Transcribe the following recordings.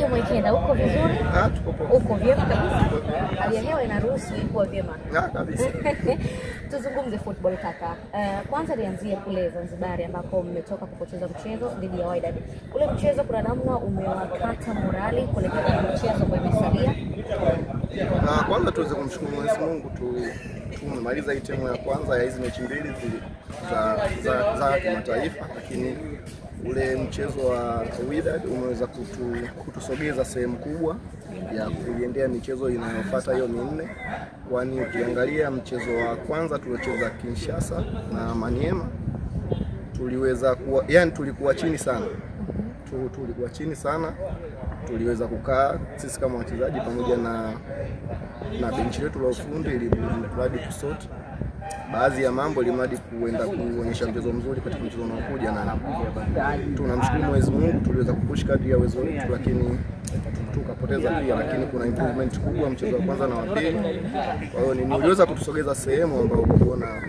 Lusajo Mwaikenda, uko vizuri? Tuko poa. Uko vyema kabisa? Hali ya hewa inaruhusu kuwa vyema. Kabisa. Tuzungumze football kaka. Kwanza nianzie kule Zanzibar ambako mmetoka kupoteza mchezo dhidi ya Wydad. Ule mchezo kuna namna umewakata morali kuelekea kwenye mchezo kwa imesalia. Kwanza tuweze kumshukuru Mwenyezi Mungu tumemaliza hii timu ya kwanza ya hizi mechi mbili za kimataifa, lakini ule mchezo wa Wydad umeweza kutusogeza sehemu kubwa ya kuiendea michezo inayofuata hiyo minne, kwani ukiangalia mchezo wa kwanza tuliocheza Kinshasa na Maniema tuliweza kuwa, yani tulikuwa chini sana. Tulikuwa chini sana, tuliweza kukaa sisi kama wachezaji pamoja na benchi letu la ufundi ili mradi kusort baadhi ya mambo ili mradi kuenda kuonyesha mchezo mzuri katika mchezo unaokuja, na tunamshukuru Mwenyezi Mungu tuliweza kupush kadri ya uwezo wetu, lakini tukapoteza pia, lakini kuna improvement kubwa mchezo wa kwanza na wa pili. Kwa hiyo niliweza kutusogeza sehemu ambayo kuona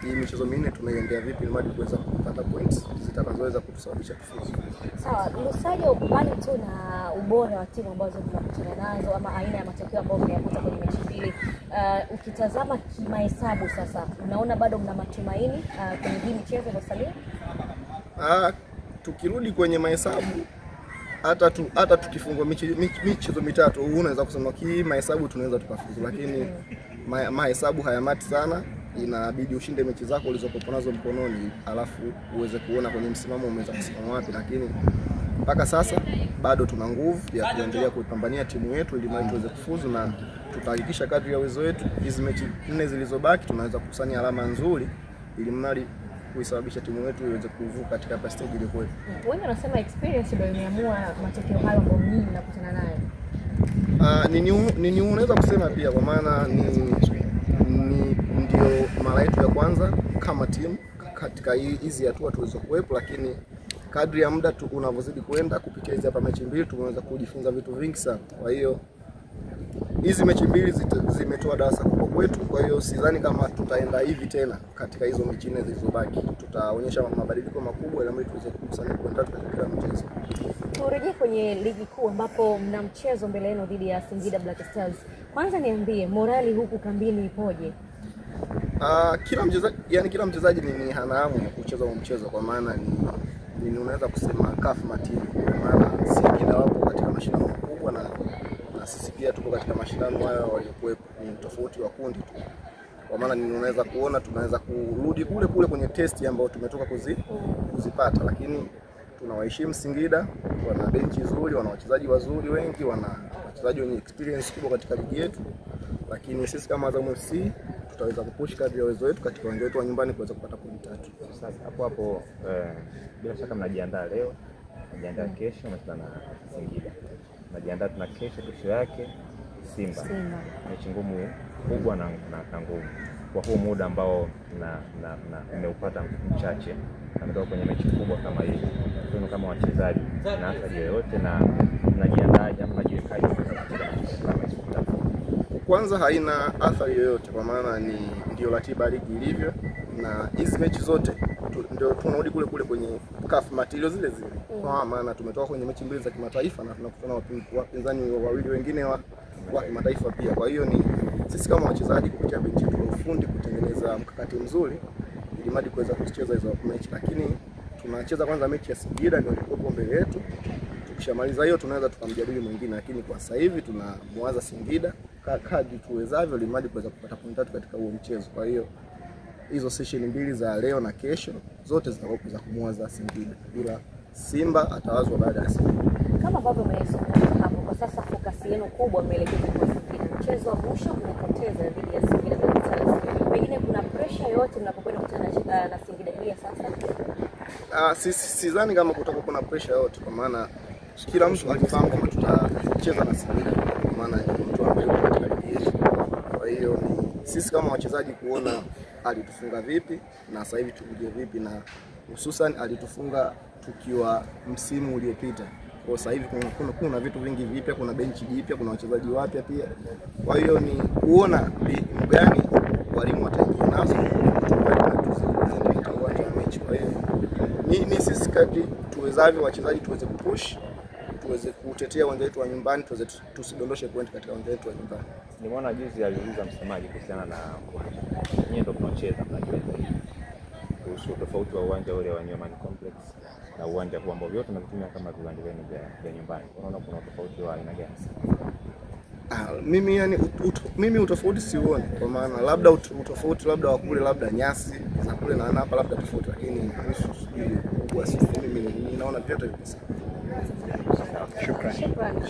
hii michezo minne tunaiendea vipi ili kuweza kupata points zitakazoweza kutusababisha tufuzu. Sawa, Lusajo, mbali tu na ubora wa timu ambazo mnakutana nazo ama aina ya matokeo ambayo mnayapata kwenye mechi mbili, ukitazama kimahesabu sasa, unaona bado mna matumaini kwenye hii michezo iliyosalia? Tukirudi kwenye mahesabu hata tukifungwa michezo mitatu unaweza kusema kimahesabu tunaweza tukafuzu, lakini mahesabu hayamati sana. Inabidi ushinde mechi zako ulizokuwa nazo mkononi alafu uweze kuona kwenye msimamo umeweza kusimama wapi, lakini mpaka sasa bado tuna nguvu ya kuendelea kuipambania timu yetu ili tuweze kufuzu, na tutahakikisha kadri ya uwezo wetu hizi mechi nne zilizobaki tunaweza kukusanya alama nzuri ili mradi kuisababisha timu yetu iweze kuvuka katika stage iliyokuwepo. Wengi wanasema experience ndio imeamua matokeo hayo ambayo nyinyi mnakutana nayo. Nini unaweza kusema pia, kwa maana ni ndio mara yetu ya kwanza kama timu katika hizi hatua tulizokuwepo, lakini kadri ya muda unavyozidi kwenda kupitia hizi hapa mechi mbili tumeweza kujifunza vitu vingi sana. Kwa hiyo hizi mechi mbili zimetoa darasa kubwa kwetu. Kwa hiyo sidhani kama tutaenda hivi tena katika hizo mechi nne zilizobaki. Tutaonyesha mabadiliko makubwa ili tuweze kukusanya pointi tatu katika kila mchezo. Turejee kwenye ligi kuu ambapo mna mchezo mbele yenu dhidi ya Singida Black Stars. Kwanza niambie morali huku kambini ipoje? Kila mchezaji ni hana hamu ya kucheza huo mchezo, kwa maana ni unaweza kusema CAF material, kwa maana Singida wapo katika mashindano makubwa na sisi pia tupo katika mashindano hayo waliokuwepo, ni tofauti wa kundi tu. Kwa maana ni unaweza kuona tunaweza kurudi kule kule kwenye test ambayo tumetoka kuzipata, lakini tunawaheshimu Singida, wana benchi nzuri, wana wachezaji wazuri wengi, wana wachezaji wenye experience kubwa katika ligi yetu, lakini sisi kama Azam FC tutaweza kupush kadri ya uwezo wetu katika uwanja wetu wa nyumbani kuweza kupata pointi tatu. Sasa hapo hapo bila shaka mnajiandaa leo, mnajiandaa kesho mnacheza na Singida. Mnajiandaa tuna kesho yake Simba. Mechi ngumu kubwa na ngumu. Kwa huu muda ambao na mmeupata mchache, ametoka kwenye mechi kubwa kama hii. Kwenu kama wachezaji na athari yoyote, na mnajiandaaje ama mnajiwekaje kucheza mechi kubwa? Kwanza haina athari yoyote, kwa maana ni ndio ratiba ligi ilivyo, na hizi mechi zote ndio tunarudi kule kule kwenye CAF material zile zile. Kwa maana tumetoka kwenye mechi mbili za kimataifa na tunakutana wapinzani wawili wengine wa kimataifa pia. Kwa hiyo ni sisi kama wachezaji kupitia benchi yetu la ufundi kutengeneza mkakati mzuri ili mradi kuweza kucheza hizo mechi, lakini tunacheza kwanza mechi ya Singida ndio ilikuwa mbele yetu. Tukishamaliza hiyo tunaweza tukamjadili mwingine, lakini kwa sasa hivi tunamwaza Singida kadri tuwezavyo ili mradi kuweza kupata pointi tatu katika huo mchezo. Kwa hiyo hizo session mbili za leo na kesho zote zitakuwa za kumwaza Singida, bila Simba atawazwa baada ya Singida. Kama ambavyo mmezungumza hapo, kwa sasa focus yenu kubwa mmeelekeza kwa Singida. Mchezo wa mwisho mnapoteza dhidi ya Singida Black Stars. Pengine kuna pressure yoyote mnapokwenda kukutana na Singida hii sasa? Sidhani kama kutakuwa kuna pressure yoyote, kwa maana kila mtu alifahamu kama tutacheza na Singida, kwa maana ni mtu ambaye yuko katika ligi yetu. Kwa hiyo ni sisi kama wachezaji kuona alitufunga vipi na sasa hivi tukuje vipi, na hususan alitufunga tukiwa msimu uliopita. Kwa sasa hivi kuna vitu vingi vipya, kuna benchi jipya, kuna wachezaji wapya pia. Kwa hiyo ni kuona mbinu gani walimu wataingia nazo kutoka uwanja wa mechi. Kwa hiyo ni sisi kadri tuwezavyo wachezaji tuweze kupush, tuweze kutetea uwanja wetu wa nyumbani, tuweze tusidondoshe point katika uwanja wetu wa nyumbani. Nimeona juzi aliuliza msemaji kuhusiana na uwanja. Nyinyi ndio mnaocheza, mnajua zaidi kuhusu tofauti wa uwanja ule wa New Amaan Complex na uwanja huu ambao vyote mnavitumia kama viwanja vyenu vya nyumbani. Unaona kuna tofauti wa aina gani? Mimi yani mimi utofauti siuoni, kwa maana labda utofauti labda wa kule labda nyasi za kule na hapa labda tofauti, lakini kuhusu sijui ukubwa sisi mimi ninaona vyote viko sawa. Shukrani. Shukrani.